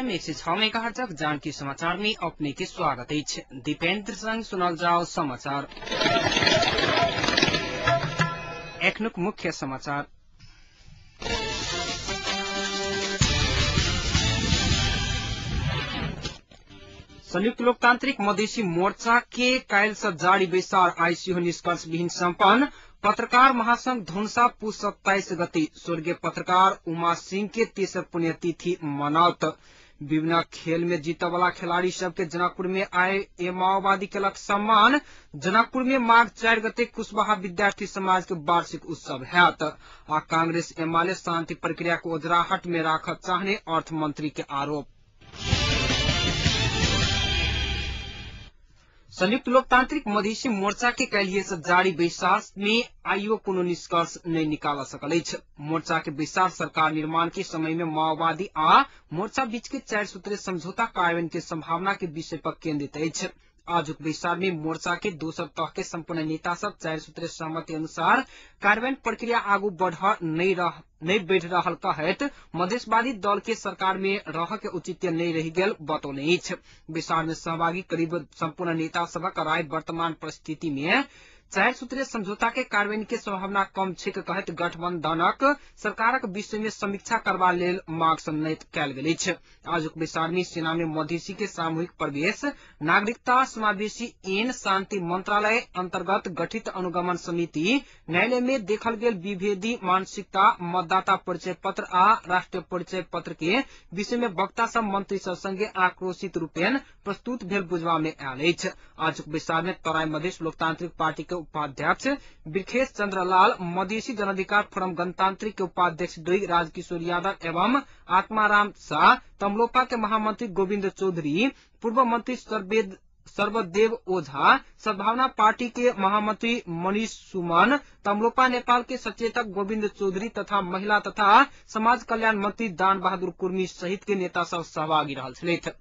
FM 106 मेगाहर्जक Janaki समाचार में अपने के स्वागत अछि। दीपेंद्र संग सुनल जाओ समाचार। एखनुक मुख्य समाचार। संयुक्त लोकतांत्रिक मधेसी मोर्चा के काल्हि से जारी बैसार आइ सेहो निष्कर्ष विहीन सम्पन्न। पत्रकार महासंघ धनुषा पुस 27 गते स्वर्गीय पत्रकार उमा सिंह के तेसर पुण्यतिथि मनाओत। विभिन्न खेल में जीत वाला खिलाड़ी सबके जनकपुर में आए ए माओवादी केलक सम्मान। जनकपुर में माघ 4 गते कुशवाहा विद्यार्थी समाज के वार्षिक उत्सव हैत। आ कांग्रेस एमाले शांति प्रक्रिया को ओझराहट में राखऽ चाहने अर्थ मंत्री के आरोप। संयुक्त लोकतांत्रिक मधेसी मोर्चा के काल्हिए से जारी बैसार में आइयो कोनो निष्कर्ष नहीं निकाल सकल अछि। मोर्चा के बैसार सरकार निर्माण के समय में माओवादी आ मोर्चा बीच के 4 सूत्रीय समझौता कार्यान्वयन के संभावना के विषय पर केंद्रित अछि। आजुक बैसार में मोर्चा के दोसर तह के संपूर्ण नेता सब 4 सूत्रीय सहमति अनुसार कार्यान्वयन प्रक्रिया आगू नहीं बढ़ रहल कहैत मधेशवादी दल के सरकार में रह के औचित्य नहीं रहि गेल बतौने अछि। बैसार में सहभागी करीब संपूर्ण नेता सबक राय वर्तमान परिस्थिति में 4 सूत्रीय समझौता के कार्यान्वयन के संभावना कम छै कहैत गठबंधनक सरकारक विषय में समीक्षा करबा लेल मांग समेत कयल गेल अछि। आजुक बैसार में सेना में मधेसी के सामूहिक प्रवेश, नागरिकता समावेशी ऐन, शांति मंत्रालय अंतर्गत गठित अनुगमन समिति, न्यायालय में देखल गेल विभेदी मानसिकता, मतदाता परिचय पत्र आ राष्ट्रीय परिचय पत्र के विषय में वक्ता सब मंत्री सब संगे आक्रोशित रूपेण प्रस्तुत भेल बुझबा में आयल अछि। आजुक बैसार में तराई मधेश लोकतांत्रिक पार्टी के उपाध्यक्ष बिरखेश चंद्रलाल, मधेसी जनाधिकार फोरम गणतांत्रिक के उपाध्यक्ष दुई राजकिशोर यादव एवं आत्माराम शाह, तमलोपा के महामंत्री गोविंद चौधरी, पूर्व मंत्री सर्वदेव ओझा, सद्भावना पार्टी के महामंत्री मनीष सुमन, तमलोपा नेपाल के सचेतक गोविंद चौधरी तथा महिला तथा समाज कल्याण मंत्री दान बहादुर कुर्मी सहित के नेता सब सहभागी रहल छलथि।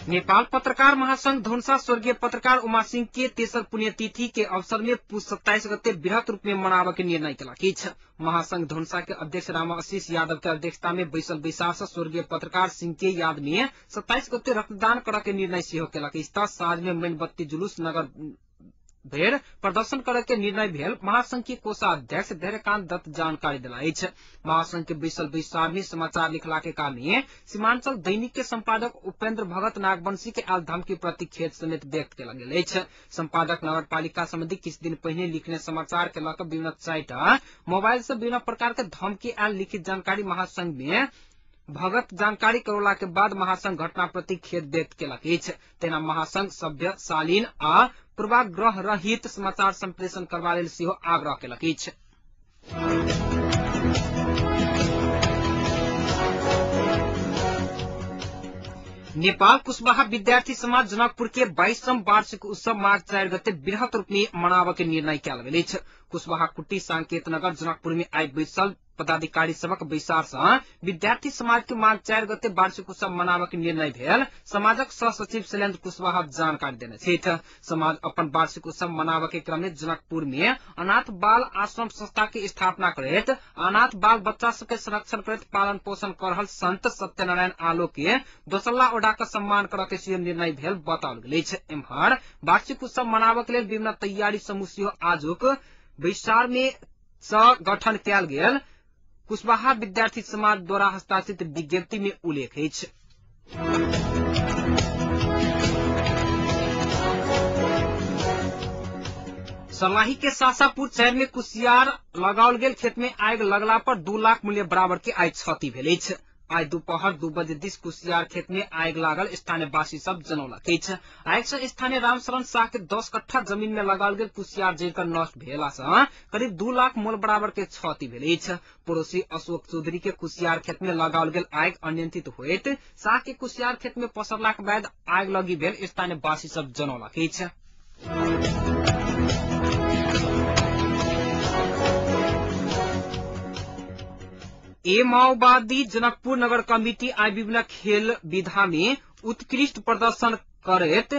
नेपाल पत्रकार महासंघ धनुषा स्वर्गीय पत्रकार उमा सिंह के तेसर पुण्यतिथि के अवसर में पुस 27 गते बृहत रूप में मनाबय के निर्णय केलक अछि। महासंघ धनुषा के अध्यक्ष रामाशीष यादव के अध्यक्षता में बैसल बैसार से स्वर्गीय पत्रकार सिंह के याद में 27 गते रक्तदान करऽ के निर्णय सेहो केलक अछि। त साँझ में मोमबत्ती जुलूस नगर भरि प्रदर्शन करे के निर्णय भेल महासंघ के कोषाध्यक्ष धैर्यकांत दत्त जानकारी देला अछि। महासंघ के बैसल बैसार में समाचार लिखला के कारण सीमांचल दैनिक के संपादक उपेंद्र भगत नागवंशी के आयल धमकी प्रति खेद समेत व्यक्त कयल गेल अछि। संपादक नगरपालिका संबंधी किछु दिन पहिने लिखने समाचार के लऽ कऽ विभिन्न 4टा मोबाइल से विभिन्न प्रकार के धमकी आयल लिखित जानकारी महासंघ में भगत जानकारी करौला के बाद महासंघ घटना प्रति खेद व्यक्त केलक अछि। तेना महासंघ सभ्य, शालीन आ पूर्वाग्रह रहित समाचार संप्रेषण करबा लेल सेहो आग्रह केलक अछि। नेपाल कुशवाहा विद्यार्थी समाज जनकपुर के 22वां वार्षिक उत्सव माघ 4 गते बृहत रूप में मनाबय के निर्णय कयल गेल अछि। कुशवाहा कुट्टी सांकेत नगर जनकपुर में आइ बैसल पदाधिकारी सबक बैसार से विद्यार्थी समाज के माघ 4 गते वार्षिक उत्सव मनाबय के निर्णय भेल समाजक सह सचिव शैलेन्द्र कुशवाहा जानकारी देने छथि। समाज अपन वार्षिक उत्सव मनाबय के क्रम में जनकपुर में अनाथ बाल आश्रम संस्था के स्थापना करैत अनाथ बाल बच्चा सबके संरक्षण करैत पालन पोषण कर रहल संत सत्यनारायण आलोक के दोसल्ला ओढ़ा के सम्मान करऽ के सेहो निर्णय भेल बताओल गेल अछि। एम्हर वार्षिक उत्सव मनाबय के लेल विभिन्न तैयारी समूह सेहो आजुक बैसार में गठन कयल गेल कुशवाहा विद्यार्थी समाज द्वारा हस्ताक्षरित विज्ञप्ति में उल्लेख अछि। सर्लाही के सासापुर शहर में कुशियार लगाओल गेल खेत में आगि लगला पर 2 लाख मूल्य बराबर के आगि क्षति भेल अछि। आइ दुपहर 2 बजे दिस कुशियार खेत में आगि लागल स्थानीयवासी सब जनौलक अछि। आगि से स्थानीय रामशरण शाह के 10 कट्ठा जमीन में लगाओल गेल कुशियार जरिकर नष्ट भेला से करीब 2 लाख मोल बराबर के क्षति भेल अछि। पड़ोसी अशोक चौधरी के कुशियार खेत में लगाओल गेल आगि अनियंत्रित होइत शाह के कुशियार खेत में पसरला के बाद आगि लगी भेल स्थानीयवासी सब जनौलक अछि। ए माओवादी जनकपुर नगर कमिटी आइ विभिन्न खेल विधा में उत्कृष्ट प्रदर्शन करैत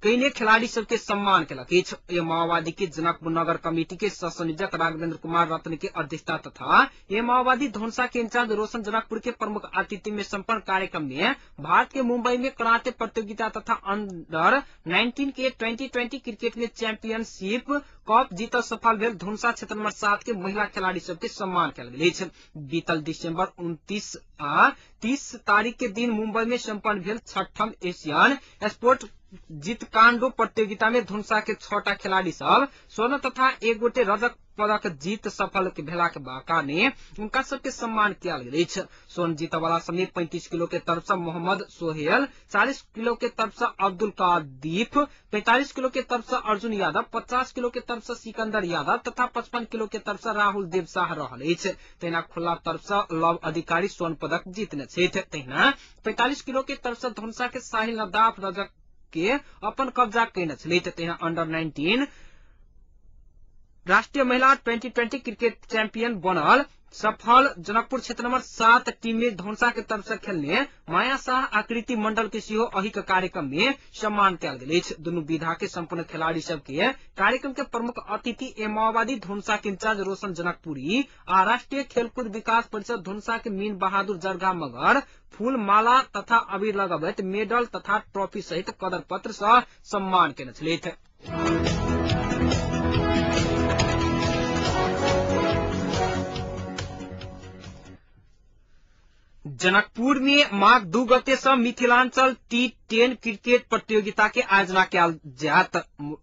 कईने खिलाड़ी सबके सम्मान केलक अछि। ये माओवादी के जनकपुर नगर कमिटी के सहसंयोजक राघवेंद्र कुमार रत्न के अध्यक्षता तथा ये माओवादी धनुषा के इंचार्ज रोशन जनकपुर के प्रमुख अतिथि में संपन्न कार्यक्रम में भारत के मुंबई में कराटे प्रतियोगिता तथा अंडर 19 के 2020 क्रिकेट में चैंपियनशिप कप जीत सफल भेल धनुषा क्षेत्र नंबर 7 के महिला खिलाड़ी सबके सम्मान कयल गेल अछि। बीतल दिसंबर 29 आ 30 तारीख के दिन मुंबई में संपन्न भेल छठम एशियन स्पोर्ट जीतकाण्डो प्रतियोगिता में धनुषा के 6 खिलाड़ी सब स्वर्ण तथा एक गोटे रजत पदक जीत सफल भेला के कारणे उनका सबके सम्मान कयल गेल अछि। स्वर्ण जीत वाला समेत 35 किलो के तरफ से मोहम्मद सोहेल, 40 किलो के तरफ से अब्दुल कादीफ, 45 किलो के तरफ से अर्जुन यादव, 50 किलो के तरफ से सिकंदर यादव तथा 55 किलो के तरफ से राहुल देव शाह रहल अछि। तहिना खुला तरफ से लव अधिकारी स्वर्ण पदक जीतने छथि। तहिना 45 किलो के तरफ से धनुषा के साहिल नदाफ रजत के अपन कब्जा केने छलथि। तहिना अंडर 19 राष्ट्रीय महिला 2020 क्रिकेट चैंपियन बनल सफल जनकपुर क्षेत्र नंबर 7 टीम में धनुषा के तरफ से खेलने माया शाह आकृति मंडल के सेहो एहि के कार्यक्रम में सम्मान कयल गेल अछि। दुनू विधा के संपूर्ण खिलाड़ी सब के कार्यक्रम के प्रमुख अतिथि ए माओवादी धनुषा के इंचार्ज रोशन जनकपुरी आ राष्ट्रीय खेलकूद विकास परिषद धनुषा के मीन बहादुर जरगा मगर फूल माला तथा अबीर लगबैत मेडल तथा ट्रॉफी सहित कदर पत्र सँ सम्मान केने छलथि। जनकपुर में माघ 2 गते से मिथिलांचल T10 cricket प्रतियोगिता के आयोजना कयल जायत।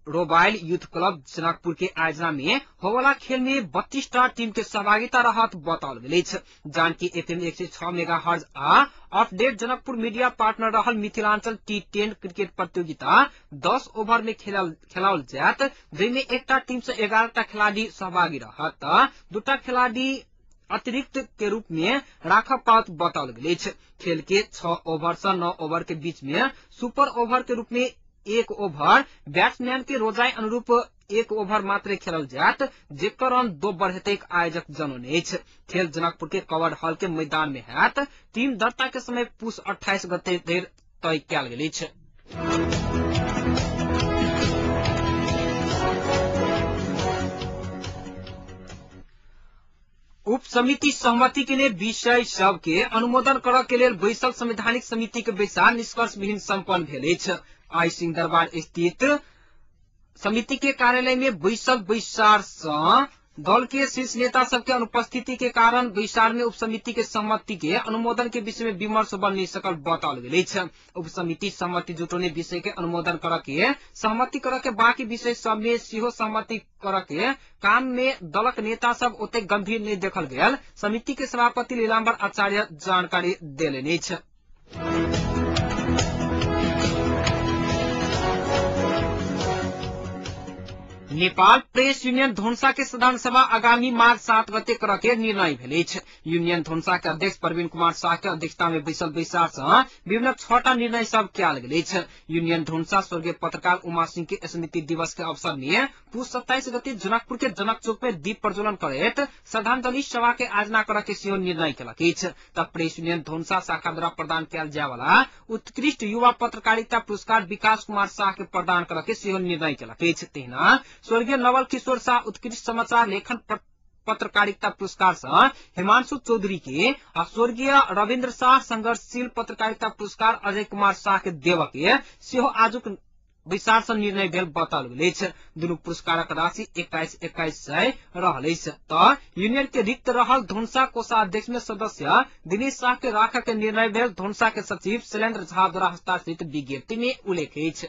रोबाइल यूथ क्लब जनकपुर के आयोजना में होवला खेल में 32 टा टीम के सहभागिता रहत बताओल गेल अछि। जानकी एफएम 106 मेगाहर्ट्ज आ अपडेट जनकपुर मीडिया पार्टनर रहल मिथिलांचल T10 cricket प्रतियोगिता 10 ओवर में खेलाओल जायत, जाहिमे एकटा टीम से 11 टा खिलाड़ी सहभागी रहत, 2 खिलाड़ी अतिरिक्त के रूप में राखब पात बताओल गेल अछि। खेल के 6 ओवर से 9 ओवर के बीच में सुपर ओवर के रूप में 1 ओवर बैट्समैन के रोजाई अनुरूप 1 ओवर मात्र खेलल जायत, जेकर रन 2 बढ़ेतैक आयोजक जनौने अछि। खेल जनकपुर के कवर्ड हॉल के मैदान में हैत। टीम दर्ता के समय पुस 28 गते धरि तय कयल गेल अछि। उप समिति सहमति के लिए विषय सब के अनुमोदन करऽ के लेल बैसल संवैधानिक समिति के बैसार निष्कर्ष विहीन संपन्न भेल अछि। आई सिंहदरबार स्थित समिति के कार्यालय में बैसल बैसार सँ दल के शीर्ष नेता सबके अनुपस्थिति के कारण बैसार में उप समिति के सहमति के अनुमोदन के विषय में विमर्श बन नहीं सकल बताओल गेल अछि। उप समिति सहमति जुटौने विषय के अनुमोदन कर के सहमति कर के बाकी विषय सब में सेहो सहमति कर के काम में दलक नेता सब ओते गंभीर नहीं देखल गेल समिति के सभापति लीलाम्बर आचार्य जानकारी देलनि अछि। नेपाल प्रेस यूनियन धनुषा के साधारण सभा आगामी माघ 7 गते करऽ के निर्णय भेल अछि। यूनियन धनुषा के अध्यक्ष प्रवीण कुमार शाह के अध्यक्षता में बैसल बैसार सँ विभिन्न 6 निर्णय सब कयल गेल अछि। यूनियन धनुषा स्वर्गीय पत्रकार उमा सिंह के स्मृति दिवस के अवसर में पुस 27 गते जनकपुर के जनक चौक में दीप प्रज्वलन करैत श्रद्धांजलि सभा के आयोजना करऽ के सेहो निर्णय केलक अछि। त प्रेस यूनियन धनुषा शाखा द्वारा प्रदान कयल जाय वाला उत्कृष्ट युवा पत्रकारिता पुरस्कार विकास कुमार शाह के प्रदान करऽ के सेहो निर्णय केलक अछि। तहिना स्वर्गीय नवल किशोर शाह उत्कृष्ट समाचार लेखन पत्रकारिता पुरस्कार से हिमांशु चौधरी के आ स्वर्गीय रविन्द्र शाह संघर्षशील पत्रकारिता पुरस्कार अजय कुमार शाह के देव के सेहो आजुक बैसार सँ निर्णय भेल बताओल गेल अछि। दुनू पुरस्कारक राशि 21-21 रहल अछि। त यूनियन के रिक्त रहल धनुषा कोषाध्यक्ष में सदस्य दिनेश शाह के राखऽ के निर्णय भेल धनुषा के सचिव शैलेन्द्र झा द्वारा हस्ताक्षरित विज्ञप्ति में उल्लेख अछि।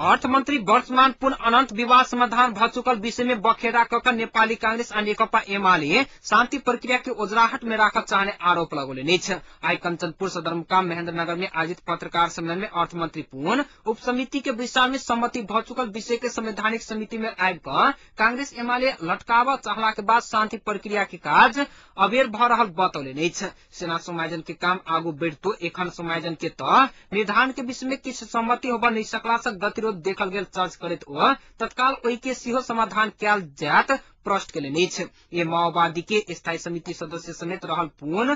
अर्थमन्त्री वर्तमान पुन अनन्त विवाद समाधान भ चुकल विषय में बखेड़ा क नेपाली कांग्रेस आ नेकपा एमाले शान्ति प्रक्रिया के ओझराहट में राखऽ चाहने आरोप लगौलनि अछि। आई कंचनपुर सदरमुकाम महेंद्रनगर में आयोजित पत्रकार सम्मेलन में अर्थमन्त्री पुन उप समिति के बैसार में सम्मति भ चुकल विषय के संवैधानिक समिति में आबि क कांग्रेस एमाले लटकाबऽ चाहला के बाद शान्ति प्रक्रिया के काज अबेर भ रहल बतौलनि अछि। सेना समायोजन के काम आगू बढ़ितो एखन समायोजन के तह निर्धारण के विषय में किछु सहमति होबऽ नहि सकला सँ गतिरोध देखल गेल चर्च करैत ओ तत्काल ओहि के सेहो समाधान कयल जायत प्रश्न केलनि अछि। ये माओवादी के स्थायी समिति सदस्य समेत रहल पुन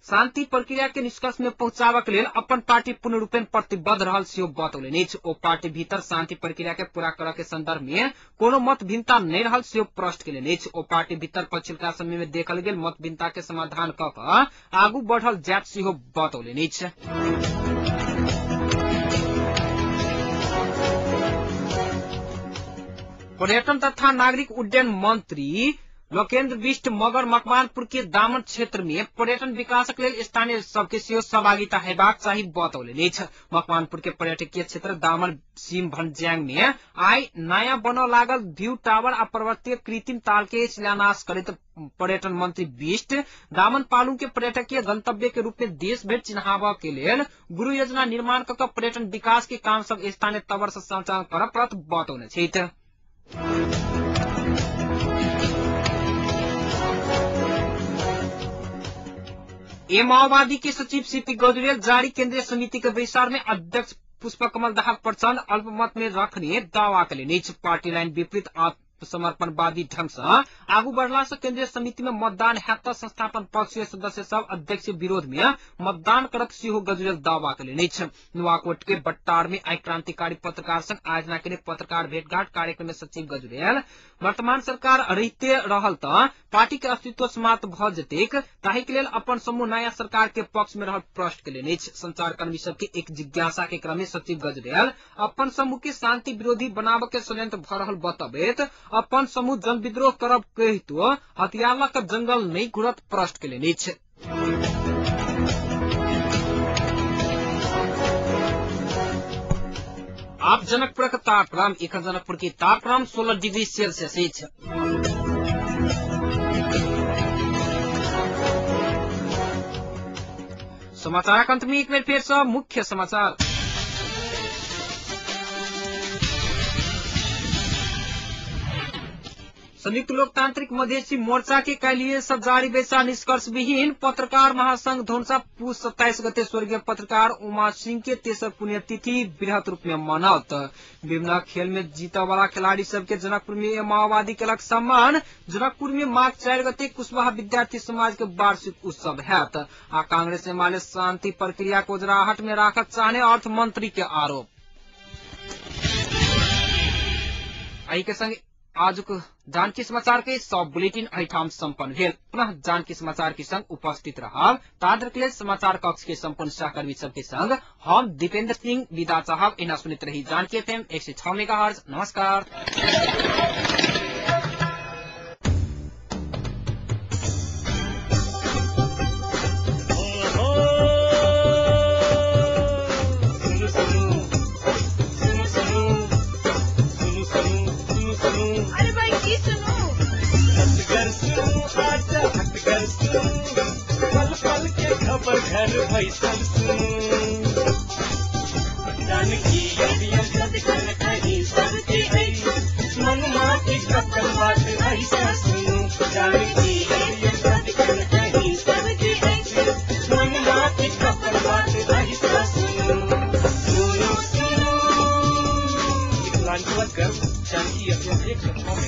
शान्ति प्रक्रिया के निष्कर्ष में पहुंचाबक लेल अपन पार्टी पूर्ण रूपेण प्रतिबद्ध रहल सेहो बतौलनि अछि। ओ पार्टी भीतर शान्ति प्रक्रिया के पूरा करऽ के संदर्भ में कोनो मत भिन्नता नहि रहल सेहो प्रश्न केलनि अछि। ओ पार्टी भीतर पछिलका समय में देखल गेल मत भिन्नता के समाधान कऽ कऽ आगू बढ़ल जायत सेहो बतौलनि अछि। पर्यटन तथा नागरिक उड्डयन मंत्री लोकेन्द्र विष्ट मगर मकवानपुर के दामन क्षेत्र में पर्यटन विकासक लेल स्थानीय सबके सेहो सहभागिता हेबाक चाही बतौलनि अछि। मकवानपुर के पर्यटकीय क्षेत्र दामन सीम भन्ज्याङ में आइ नयाँ बनऽ लागल व्यू टावर आ पर्वतीय कृत्रिम ताल के शिलान्यास करैत पर्यटन मंत्री विष्ट दामन पालुङ के पर्यटकीय गंतव्य के रूप में देश भरि चिन्हाबऽ के लेल गुरु योजना निर्माण कऽ कऽ पर्यटन विकास के काम सब स्थानीय तवर से संचालन करऽ पड़त बतौने छथि। ए माओवादी के सचिव सीपी गजुरेल जारी केन्द्रीय समिति के बैसार में अध्यक्ष पुष्पकमल दाहाल प्रचण्ड अल्पमत में रखने दावा केलनि अछि। पार्टी लाइन विपरीत आत्मसमर्पणवादी ढंग से आगू बढ़ला से केन्द्रीय समिति में मतदान हैत त संस्थापन पक्षीय सदस्य सब अध्यक्ष विरोध में मतदान करत सेहो गजुरेल दावा केलनि अछि। नुवाकोट के बट्टार में आई क्रांतिकारी पत्रकार संघ आयोजना केने पत्रकार भेंटघाट कार्यक्रम में सचिव गजुरेल वर्तमान सरकार रहिते रहल त पार्टी के अस्तित्व समाप्त भ जेतैक, ताहि के लेल अपन समूह नया सरकार के पक्ष में रहल प्रश्न केलनि अछि। संचारकर्मी सबके एक जिज्ञासा के क्रम में सचिव गजुरेल अपन समूह के शांति विरोधी बनाबऽ के षड्यंत्र भ रहल बतबैत अपन समूह जन विद्रोह करब कहितो हथियार लऽ कऽ जंगल नहि घुरत प्रश्न केलनि अछि। आप जनकपुरक तापक्रम एखन जनकपुर के तापक्रम 16 डिग्री सेल्सियस अछि। समाचारक अंत में एक बेर फेर सँ मुख्य समाचार। संयुक्त लोकतांत्रिक मधेसी मोर्चा के काल्हिए सब जारी बैसार निष्कर्ष विहीन। पत्रकार महासंघ धौनसा पुष 27 गते स्वर्गीय पत्रकार उमा सिंह के तेसर पुण्यतिथि बृहत रूप में मनाओत। विभिन्न खेल में जीत वाला खिलाड़ी सबके जनकपुर में माओवादी केलक सम्मान। जनकपुर में माघ 4 गते कुशवाहा विद्यार्थी समाज के वार्षिक उत्सव हैत। आ कांग्रेस एमाले शांति प्रक्रिया को ओझराहट में राखत चाहने अर्थ मंत्री के आरोप। एहि के संग आजुक जानकी समाचार के सब बुलेटिन एहिठाम सम्पन्न भेल। पुनः जानकी समाचार के संग उपस्थित रहब ताधरि के लेल समाचार कक्ष के सम्पूर्ण सहकर्मी सबके संग हम दीपेंद्र सिंह विदा चाहब। एना सुनैत रही जानकी एफएम 106 मेगाहर्ट्ज। नमस्कार। पल पल के खबर घर बैसल सुनू जानकी मनमा के कपल बात ऐसा सुनू जानकी मनमा के कपल बात ऐसा सुनू सुनू सुनू मिथिलांचलक गर्व जानकी एफएम 106।